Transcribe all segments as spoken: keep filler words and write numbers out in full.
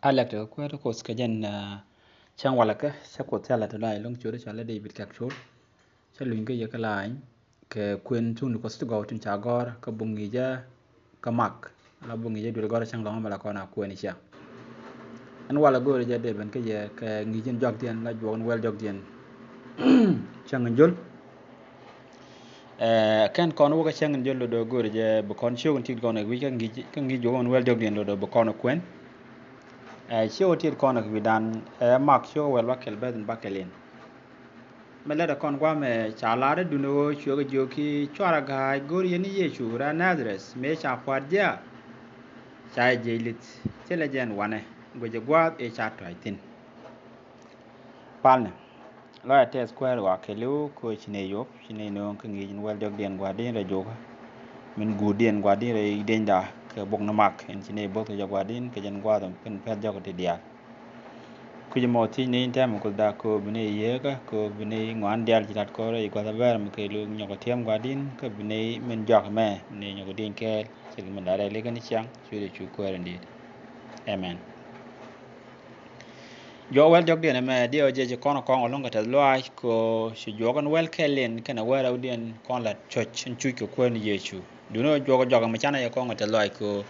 A lɛk ti kɛ kuäär ti Kuoth kɛ jɛn cäŋ walɛ kɛ cä Kuoth cä lɛ ti la iloŋ ciöt cɔalɛ David Kɛk Col. Cä luny kä yɛ kä laany kɛ kuën thun Kuɔth ti gɔw tin ca gɔr kä buŋ ŋi̱i̱cä kä Mak. La buŋ ŋi̱i̱cä duël gɔr cäŋ lɔŋ mɛ la kɔn a kuën icia. Ɛn walɛ go̱o̱ri jɛ dee ben kä yɛ kɛ ŋi̱i̱c in jɔakdiɛn la juɔk in wɛl jɔakdiɛn. Cäŋ in jol. Ɛ kɛn kɔn wä kä cäŋ in jol lodɔ go̱o̱ri jɛ bi kɔn ciök in tit kɔn ɛ wi̱c kä ŋi̱i̱c kä ŋi̱i̱c juɔk in wɛl jɔakdiɛn lodɔ bi kɔn ɛ kuën. Ɛ ciök in tit kɔn ɛ wi̱dan ɛ Mak ciök wɛl ba kɛl bɛth in ba kɛl in. Mɛ lɛt ɛ kɔn guamɛ ca lar ɛ dun ɛ ɣöö cuɛ kɛ jiök i̱ cuarɛ ga̱a̱c go̱r yɛn i̱ Yecu rɛy Nadharɛth mëë ca pua̱t jiaath. Ca jɛ jiɛc li̱th thilɛ jɛn wanɛ guicɛ gua̱a̱th ëë ca tɔ̱a̱c thi̱n. Palnɛ lɔcɛ tɛth kuäär wa kɛɛliw kɛ ɣöö ci nɛy yop ci nɛy nööŋ kä ŋi̱i̱c in wɛl jɔkdiɛn gua̱a̱rdiɛn rɛy juɔkä. Min guutdiɛn gua̱a̱rdiɛn rɛy denyda kɛ bok ni Mak in ci nɛy bo̱th kɛ jɔk gua̱a̱rdiɛn kɛ jɛn gua̱a̱th in pin pɛ̈th jɔk ti diaal. Kui̱c ɛmɔ thiec ni in tɛmɛ Kuothda kɛ ɣöö bi ni yieekä kɛ ɣöö bi ni ŋuan diaal ci lat kɔrɛ i̱ gua̱th abɛr mi kɛ luk nyɔk ɛ tiɛm gua̱di̱n kä bi ni min jɔak mɛ ni nyɔk di̱n kɛɛl. Cɛ min da̱rɛ likɛ ni ciaŋ cui̱dɛ cu kuäär in di̱i̱t. Amen. Juɔk wɛl jɔkdiɛn ɛmɛ diɛ ɔ jiɛc kɔn kɔŋ ɔ luŋ kɛ tɛth luaac kɛ ɣöö ci juɔk in wɛl kɛl in kɛnɛ wɛl rɛwdiɛn kɔn la cuc in cuc kɛ kuäär ni Yecu. Duundɛ ɔ juɔk jɔk ɛmɛ canɛ yɛ kɔŋ kɛ tɛth luaac kɛ ɣöö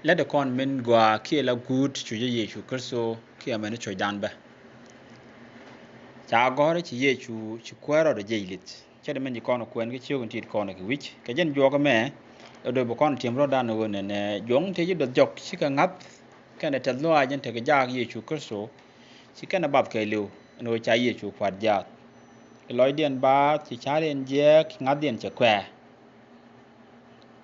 lät ɛ kɔn min gɔaa kiɛ la guut cuc ɛ Yecu Kritho kiɛ mɛn i̱ cuɔ̱cdan bä. Ca gɔ̱rä ci Yecu ci kuäär rɔɔdɛ jiɛc li̱th. Cä dee min ci kɔn kuɛn kä ciök in tit kɔn kɛ wi̱c kɛ jɛn juɔk ɛmɛ. Ɛ dee bi kɔn tiɛm rɔ̱dan ɣöö nɛnɛ juɔ̱ŋ tëë ci duɔth jɔk cikɛ ŋa̱th kɛnɛ tɛth luaac in tekɛ jaak Yecu Kritho. Ci kɛnɛ bath kɛɛliw ɛn ɣöö ca Yecu pua̱t jiaath. Ɛ lɔcdiɛn baath ci ca̱riɛn jiääk ŋa̱thdiɛn cɛ kuɛ̈ɛ̈.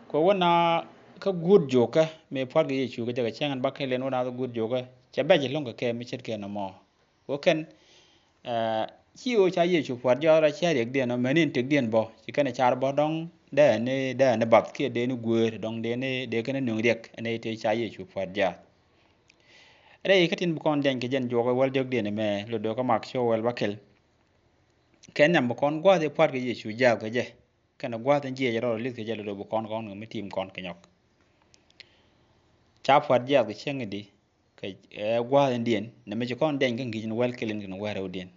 Kɛ wä na kä guut juɔkä mëë pua̱t kɛ Yecu kɛ jɛ kɛ cäŋ in ba kɛl in wä na kä guut juɔkä. Cɛ bɛc lo̱ŋ kɛ kɛ mi ce̱tkɛ nɔmɔ. Wä kɛn ci ɣöö ca Yecu pua̱t jɔɔth rɔ cä riɛkdiɛn ɔ mɛni in tëkdiɛn bɔ ci kɛn car bɔ dɔ̱ŋ dee ni dee ni bath kiɛ dee ni guëër dɔ̱ŋ dee ni dee kɛn ni nöŋ riɛk ɛn iti ca Yecu pua̱t jɔɔth. Rɛy kä tin bi kɔn diɛny kɛ jɛn juɔk ɛ wäl diɔ̱kdiɛn ɛmɛ lotdɛ kä Mak cio̱k wäl ba kɛl. Kɛ nhiam bi kɔn gua̱a̱th i̱ pua̱t kɛ Yecu jaath kɛ jɛ kɛnɛ gua̱a̱th in jiɛc rɔ li̱th kɛ jɛ lotdɛ bi kɔn kɔn kɛ mi tiim kɔn kɛ nyɔk. Ca pua̱t jiaath kɛ cäŋ i̱di kɛ ɛ gua̱a̱th in diɛn nɛ mi ci kɔn diɛny kä ŋi̱i̱c in wäl kɛl in kɛn wäl rɛwdiɛn.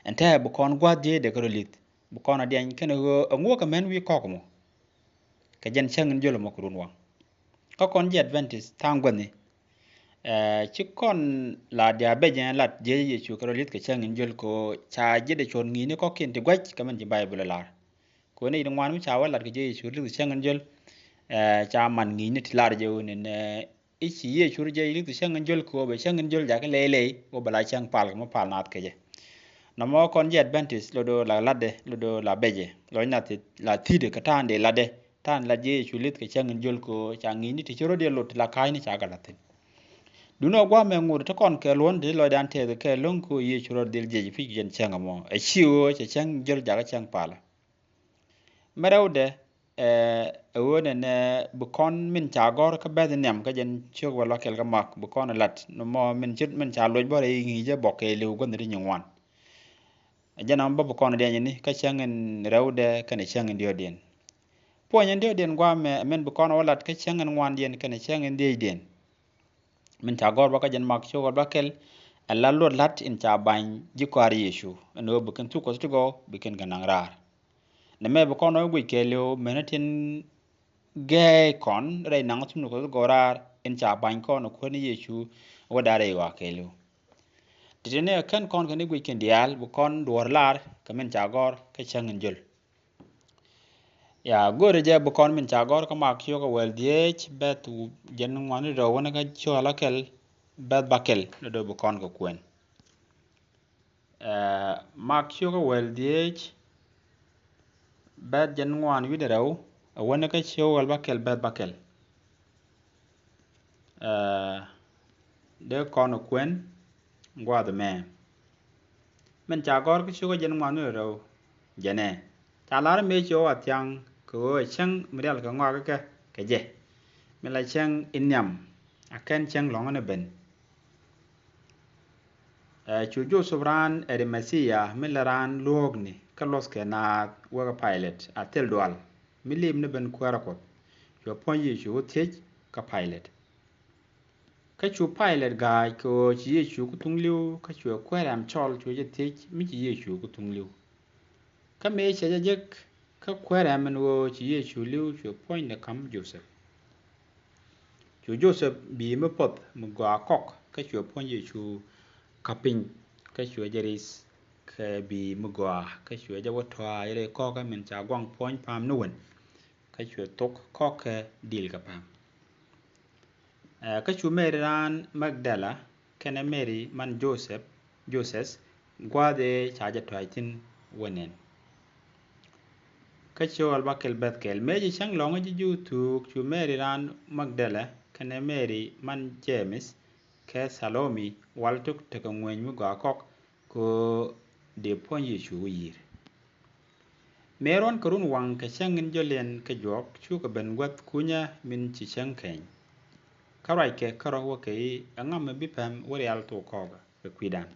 Ɛn tɛɛ bi kɔn gua̱a̱th jiɛcdɛ kä rɔ li̱th bi kɔn a diɛny kɛnɛ ɣöö ɛŋu kɛ mɛn wi̱i̱ kɔk mɔ. Kɛ jɛn cäŋ in jol ɛmɔ kɛ run waŋ. Kä kɔn ji̱ Adventist tha̱a̱ŋ guäthni. Ɛ ci kɔn la diaal bɛc ɛn lat jiɛc Yecu kɛ rɔ li̱th kɛ cäŋ in jol kɛ ɣöö ca ji̱dɛ cuɔ̱t ŋi̱i̱cni kɔ̱kiɛn ti gua̱c kɛ mɛn ci Bayböl ɛ lar. Kɛ ɣöö nɛy ti ŋuan mi ca wä lat kɛ jiɛc Yecu li̱th kɛ cäŋ in jol. Ɛ ca man ŋi̱i̱cni ti lar jɛ ɣöö nɛnɛ i̱ ci Yecu rɔ jiɛc li̱th kɛ cäŋ in jol kɛ ɣöö bɛ cäŋ in jol jakä lɛy lɛy ɣöö bɛ la cäŋ pal kɛ mi pal naath kɛ jɛ. Nɔmɔ kɔn ji̱ Adventist lotdɛ la latdɛ lotdɛ la bɛcɛ lɔc nath la thi̱tdɛ kɛ ta̱a̱n dee latdɛ. Ta̱a̱n lat jiɛc Yecu li̱th kɛ cäŋ in jol kɛ ɣöö ca ŋi̱i̱cni ti ci rɔ diɛl lot ti la ka̱a̱cni ca kɛ la̱th thi̱n. Duundɛ ɔ gua̱a̱th mɛ ŋot ti kɔn kɛ luɔ̱n ti lɔcdan tɛth kɛ lo̱ŋ kɛ ɣöö Yecu rɔ dhil jiɛc pi̱c kɛ jɛn cäŋ ɛmɔ ɛ ci ɣöö cɛ cäŋ jol jakä cäŋ palä. Mɛ rɛwdɛ ɛ ɣöö nɛnɛ bi kɔn min ca gɔ̱r kä bɛ̈th nhiam kä jɛn ciök wäl ba kɛl kä Mak bi kɔn lat nɔmɔ min ci min ca loc bä rɛy ŋi̱i̱cä bɔk kɛɛliw guäthni ti nyin ŋuan. Ɛ jɛn ɛmɔ bä bi kɔn diɛnyni kä cäŋ in rɛwdɛ kɛnɛ cäŋ in diɔ̱ɔ̱diɛn. Puɔ̱ny in diɔ̱ɔ̱diɛn gua̱a̱mɛ min bi kɔn wä lat kä cäŋ in ŋuandiɛn kɛnɛ cäŋ in dhiecdiɛn. Min ca gɔ̱r bä kä jɛn Mak ciök wäl ba kɛl ɛ la luɔt la̱t in ca ba̱ny ji̱ kɔaar Yecu ɛn ɣöö bi kɛn thuk Kuɔth ti gɔw bi kɛn kɛ naŋ raar. Nɛmɛ bi kɔn ɔ guic kɛɛliw mɛnɛ tin gɛɛy kɔn rɛy naŋ thuk ni Kuɔth ti gɔw raar in ca ba̱ny kɔn ɛ kuäär ni Yecu wä da̱r rɛy ɣɔaa kɛɛliw. Ti̱ti̱ ni ɛ kɛn kɔn kɛn i̱ guic kɛn diaal bi kɔn duɔ̱ɔ̱r lar kɛ min ca gɔ̱r kä cäŋ in jol. Ya go̱o̱rɛ jɛ bi kɔn min ca gɔ̱r kä Mak ciök ɛ wäl dhieec bɛ̈th jɛn ŋuan wi̱cdɛ rɛw wänä kä ciök ala kɛl bɛ̈th ba kɛl ni do̱ bi kɔn kɛ kuɛn. Ɛ Mak ciök ɛ wäl dhieec bɛ̈th jɛn ŋuan wi̱cdɛ rɛw ɛ wänä kä ciök wäl ba kɛl bɛ̈th ba kɛl. Ɛ dee kɔn ɛ kuɛn gua̱a̱th ɛmɛ. Min ca gɔ̱r kä ciök ɛ jɛn ŋuan wi̱cdɛ rɛw jɛnɛ ca lar mëë ci ɣɔw a thia̱ŋ kɛ ɣöö ɛ cäŋ mi rial kɛ ŋɔak kɛ kɛ jɛ. Mi la cäŋ in nhiam a kɛn cäŋ lɔ̱ŋä ni ben. Ɛ cu Jothɛp raan Arimathia mi la raan luɔ̱ɔ̱kni kä luɔ̱thkɛ naath wä kä Pailat a thil dual mi liip ni ben kuäärä Kuɔth. Cuɛ puɔ̱ny Yecu wä thiec kä Pailat. Kä cu Pailat ga̱a̱c kɛ ɣöö ci Yecu ku thuŋ li̱w, kä cuɛ kuäär ɛm cɔl, cuɛ jɛ thiec mi ci Yecu ku thuŋ li̱w. Kä mëë cɛ jɛ jek kä kuäär ɛm ɛn ɣöö ci Yecu li̱w, cuɛ puɔ̱nydɛ ka̱m Jothɛp. Cu Jothɛp bi̱i̱ mi puɔth mi gɔaa kɔk, kä cuɛ puɔ̱ny Yecu ka̱p piny, kä cuɛ jɛ ri̱th kɛ bi̱i̱ mi gɔaa, kä cuɛ jɛ wä tɔ̱a̱c rɛy kɔ̱kä min ca gua̱ŋ puɔ̱ny pa̱a̱m ni wen, kä cuɛ thok kɔ̱kä dil kɛ pa̱a̱m. Ɛ, kä cu Mɛri raan Magdala kɛnɛ Mɛri man Jothɛp, Jothɛth, gua̱a̱th ëë ca jɛ tɔ̱a̱c thi̱n wä nɛn. Kä cɔɔl ba kɛl bäth kɛl. Mëë ci cäŋ lɔ̱ŋä ji̱ Juudh thuuk, cu Mɛri raan Magdala kɛnɛ Mɛri man Jemith kɛ Thalomi wal tök tekɛ ŋueny mi gɔaa kɔk, kɛ ɣöö dee puɔ̱ny Yecu wä yi̱i̱r. Mëë ruɔ̱n kɛ run waŋ kɛ cäŋ in jɔl in kɛ juɔk, cukɛ ben gua̱th kunyä min ci cäŋ kɛny. Kä ruackɛ kärɔ̱ wä kɛ i̱, ɛŋa mi bi päm wä rial thok kɔkä kɛ kui̱dan?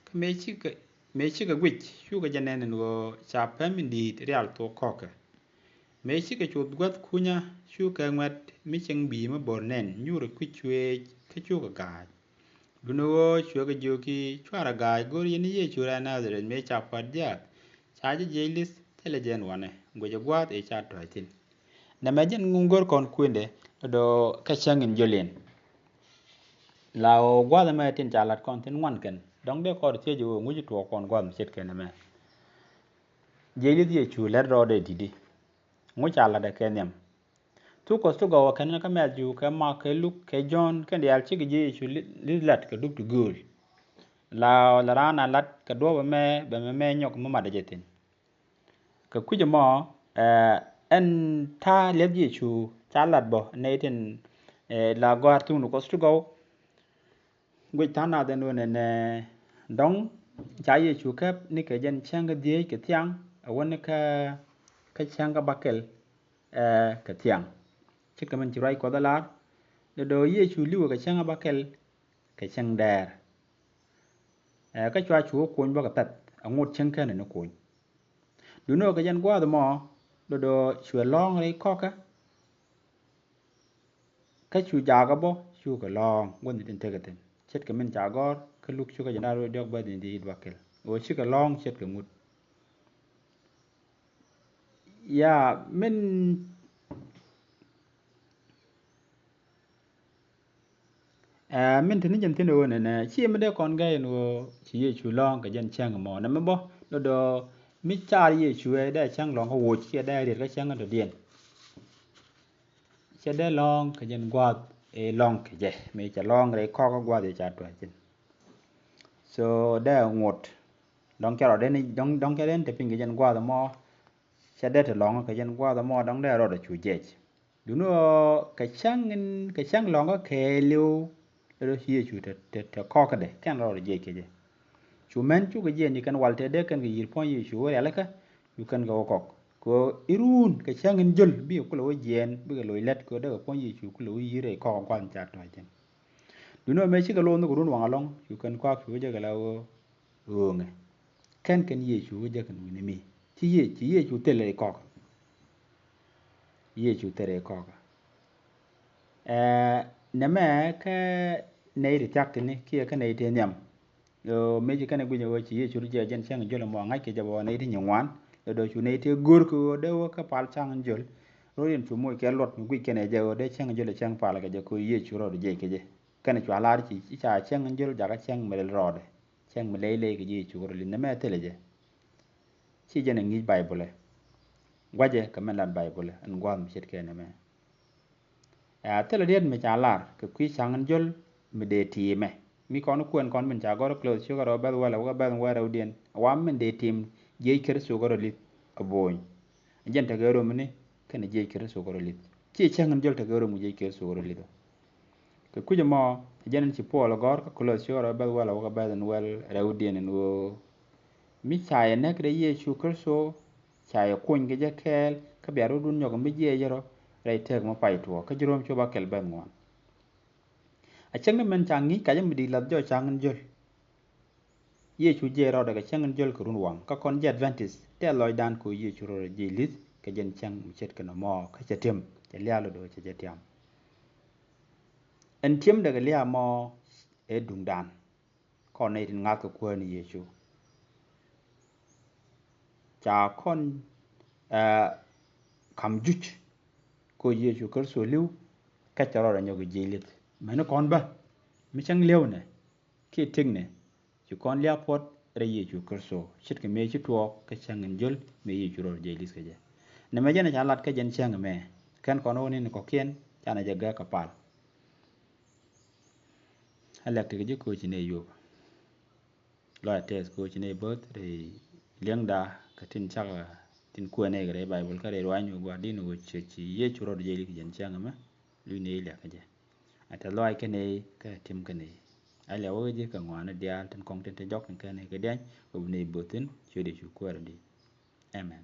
Kä mëë cikɛ, mëë cikɛ guic, cukɛ jɛ nɛn ɛn ɣöö ca päm in di̱i̱t rial thok kɔkä. Mëë cikɛ cuth gua̱th kunyä, cukɛ ŋuɛ̈t mi cieŋ bi̱i̱ mi bo̱r nɛn nyuurɛ kui̱c cuëëc, kä cukɛ ga̱a̱c. Duundɛ ɣöö cuɛ kɛ jiök i̱, cuarɛ ga̱a̱c, go̱r yɛn i̱ Yecu raan Nadharɛth mëë ca pua̱t jiaath. Ca jɛ jiɛc li̱th, thilɛ jɛ ɛn wanɛ, guicɛ gua̱a̱th ëë ca tɔ̱a̱c thi̱n. Nɛmɛ jɛn ŋuŋ go̱r kɔn kuëndɛ, do̱do̱ kä cäŋ in jɔl in. La ɣöö gua̱a̱th ɛmɛ tin ca la̱t kɔn thi̱n ŋuan kɛn, dɔ̱ŋ dee kɔn thiec ɣöö ŋuci tuɔɔk kɔn gua̱a̱th mi ce̱tkɛ nɛmɛ. Jiɛc li̱th Yecu lät rɔɔdɛ di̱t i̱, ŋu ca la̱t ɛ kɛ nhiam? Thuk Kuɔth ti gɔw ɛ kɛn kä Mɛthiw, kɛ Mak, kɛ Luk, kɛ Jɔ̱ɔ̱n, kɛn diaal cikɛ jiɛc Yecu li̱th, li̱th la̱t kɛ dup ti gööl. La, la raan a la̱t kɛ duɔ̱ɔ̱p ɛmɛ, bɛ mɛmɛ nyɔk mi mat ɛ jɛ thi̱n. Kɛ kui̱c ɛmɔ, ɛ, ɛn ta̱a̱ li̱eth Yecu ca la̱t bä nɛy tin, ɛ, la gɔ̱a̱r thuŋni Kuɔth ti gɔw. Guic tha̱a̱ŋ nath ɛn ɣöö nɛnɛ dɔ̱ŋ ca Yecu käp ni kɛ jɛn cäŋ kä dhieec kɛ thiaŋ, ɛ wä ni kä, kä cäŋ kä bäkɛl, ɛ, kɛ thiaŋ. Ce̱tkɛ min ci ruac Kuɔth ɛ lar, do̱do̱ Yecu li̱wɛ kɛ cäŋ kä bäkɛl kɛ cäŋ dɛɛr. Ɛ, kä cua cu wä kuny bä kɛ pɛ̈th, ɛ ŋot cäŋ känɛ ni kuny. Duundɛ ɣöö kɛ jɛn gua̱a̱th ɛmɔ, do̱do̱ cuɛ lɔ̱ɔ̱ŋ rɛy kɔ̱kä, kä cu jakä bä, cukɛ lɔ̱ɔ̱ŋ gua̱th ni tin tekɛ thi̱n. Ce̱tkɛ min ca gɔ̱r kä Luk cukɛ jɛn da̱r wee diɔ̱k bäth ni di̱i̱t bäkɛl. Ɣöö cikɛ lɔ̱ɔ̱ŋ ce̱tkɛ ŋut. Ya, min, ɛ, min te ni jɛn thi̱n ɣöö nɛnɛ, ci mi dee kɔn gɛy ɛn ɣöö ci Yecu lɔ̱ɔ̱ŋ kɛ jɛn cäŋ ɛmɔ. Nɛmɛ bä, do̱do̱ mi car Yecu ɛ dee cäŋ lɔ̱ŋ kä woc, kiɛ dee riet kä cäŋ kä dɔ̱diɛn. Cɛ dee lɔ̱ɔ̱ŋ kɛ jɛn gua̱a̱th ëë lɔ̱ŋ kɛ jɛ. Mëë cɛ lɔ̱ɔ̱ŋ rɛy kɔ̱kä gua̱a̱th ëë ca tua̱c thi̱n. So, dee ŋot. Dɔ̱ŋ cɛ rɔ dee ni, dɔ̱ŋ, dɔ̱ŋ cɛ dee ni te piny kɛ jɛn gua̱a̱th ɛmɔ. Cɛ dee te lɔ̱ŋ kɛ jɛn gua̱a̱th ɛmɔ, dɔ̱ŋ dee rɔɔdɛ cu jiɛc. Duundɛ ɣöö kɛ cäŋ in, kɛ cäŋ lɔ̱ŋä kɛɛliw, do̱do̱ ci Yecu te, te, te kɔ̱kädɛ, kɛn rɔɔdɛ jiɛc kɛ jɛ. Cu män cukɛ jiɛn ci kɛn wal tëë dee kɛn kɛ yi̱r puɔ̱ny Yecu wä rialikä, cu kɛn kɛ wä kɔk. Kɛ ɣöö i̱ ruun kɛ cäŋ in jöl bikɛ kulɛ wä jiɛɛn, bikɛ loc lät kɛ ɣöö dee kɛ puɔ̱ny Yecu kulɛ wä yi̱r rɛy kɔ̱kä gua̱th in ca tua̱c thi̱n. Duundɛ ɣöö mëë cikɛ lo̱o̱n nhök kɛ run waŋ ɛlɔ̱ŋ, cu kɛn kɔak cu wä jɛ kɛ la ɣöö ɣööŋɛ. Kɛn kɛn Yecu wä jɛ kɛn wi̱ni mi. Ci Ye-, ci Yecu thil rɛy kɔ̱kä. Yecu thil rɛy kɔ̱kä. Ɛ, nɛmɛ kä nɛy ti thia̱k tini kiɛ kä nɛy ti nhiam. Ɣöö mëë ci kɛn ɛ gui̱ny ɛ ɣöö ci Yecu ri jiɛc jɛn cäŋ in jöl ɛmɔ ŋa̱ckɛ jɛ bɛ ɣöö nɛy ti nyin ŋuan. Ɛ do̱ cu nɛy ti go̱r kɛ ɣöö dee wä kä pal cäŋ in jöl. Rɔ yɛn cu moc kɛ luɔt mi guic kɛn ɛ jɛ ɣöö dee cäŋ in jöl ɛ cäŋ pal kɛ jɛ kɛ ɣöö Yecu rɔɔdɛ jiɛc kɛ jɛ. Kɛn ɛ cua lar ci, ci ca cäŋ in jöl jakä cäŋ mi lɛl rɔɔdɛ. Cäŋ mi lɛy lɛy kɛ jɛ Yecu kɛ rɔ li̱th nɛmɛ thilɛ jɛ. Ci jɛn ɛ ŋi̱i̱c Bayböl ɛ. Gua̱cɛ kɛ mɛn lat Bayböl ɛ ɛn gua̱a̱th mi ce̱tkɛ nɛmɛ. Ɛ a thilɛ riet mi ca lar kɛ kui̱ cäŋ in jöl mi dee ti̱i̱mɛ. Mi kɔn kuɛn kɔn min ca gɔ̱r Kloth cukɛ rɛw bɛ̈th wäl ɛ wä kɛ bɛ̈th wäl rɛwdiɛn. Ɛ wa min dee ti̱i̱m jiɛc Kritho kɛ rɔ li̱th ɛ bo̱o̱ny. Ɛ jɛn tekɛ rom ni kɛnɛ jiɛc Kritho kɛ rɔ li̱th. Ci cäŋ in jöl tekɛ rom kɛ jiɛc Kritho kɛ rɔ li̱th ɔ. Kɛ kui̱c ɛmɔ, ɛ jɛn in ci Puɔl ɛ gɔ̱r kä Kloth cukɛ rɛw bɛ̈th wäl ɛ wä kɛ bɛ̈th in wäl rɛwdiɛn in ɣöö mi ca yɛ näk rɛy Yecu Kritho, ca yɛ kuny kɛ jɛ kɛɛl, kä bia rɔ̱dun nyɔk mi jiɛc rɔ rɛy tëk mi pay tuɔɔk. Kä ji̱ Rom cop a kɛl bɛ̈th ŋuan. A cäŋ ni mɛn ca ŋi̱i̱c kacä mi di̱i̱t lath jɔɔc cäŋ in jöl. Yecu jiɛc rɔɔdɛ kɛ cäŋ in jöl kɛ run waŋ. Kä kɔn ji̱ Adventist tɛth lɔcdan kɛ ɣöö Yecu rɔɔdɛ jiɛc li̱th kɛ jɛn cäŋ mi ce̱tkɛ nɔmɔ, kä cɛ ti̱em, cɛ lial do̱do̱ cɛ jɛ tiam. Ɛn ti̱emdɛ kɛ lia̱a̱ mɔ ɛ duŋdan. Kɔn nɛy tin ŋa̱th kɛ Kuäär ni Yecu ca kɔn kam juc kɛ ɣöö Yecu Kritho li̱w. Kɛ cɛ rɔɔdɛ nyɔk kɛ jiɛc li̱th. Mɛni kɔn bä mi cäŋ li̱ewnɛ kiɛ tëknɛ, ci kɔn lia̱a̱ puɔ̱t rɛy Yecu Kritho ce̱tkɛ mëë ci tuɔɔk kä cäŋ in jiöl mëë Yecu rɔɔdɛ jiɛc li̱th kɛ jɛ. Nɛmɛ jɛn ɛ ca lat kä jɛn cäŋ ɛmɛ, kɛn kɔn ɣöö ni̱ni kɔ̱kiɛn canɛ jɛ gäk kɛ pal. Ɛ lɛk tekɛ ji̱ kɛ ɣöö ci nɛy yuɔp. Lɔcdä tɛth kɛ ɣöö ci nɛy bo̱th rɛy li̱eŋda kɛ tin cak tin kuɛn nɛy kɛ rɛy Baibol kä rɛy ruaacni wä gua̱a̱r di̱n ɣöö ci Yecu rɔɔdɛ jiɛc li̱th kɛ jɛn cäŋ ɛmɛ. Luc nɛy liak kɛ jɛ. Ɛ tɛth lɔaac kä nɛy kä tim kä nɛy. Ɛ lɛk wä kä ji̱ kɛ ŋɔaani diaal tin kɔŋ tin te jɔk tin kɛn nɛy kɛ diany kɛ bi nɛy bo̱th thi̱n ciöt Yecu Kuäär in di̱i̱t. Amen.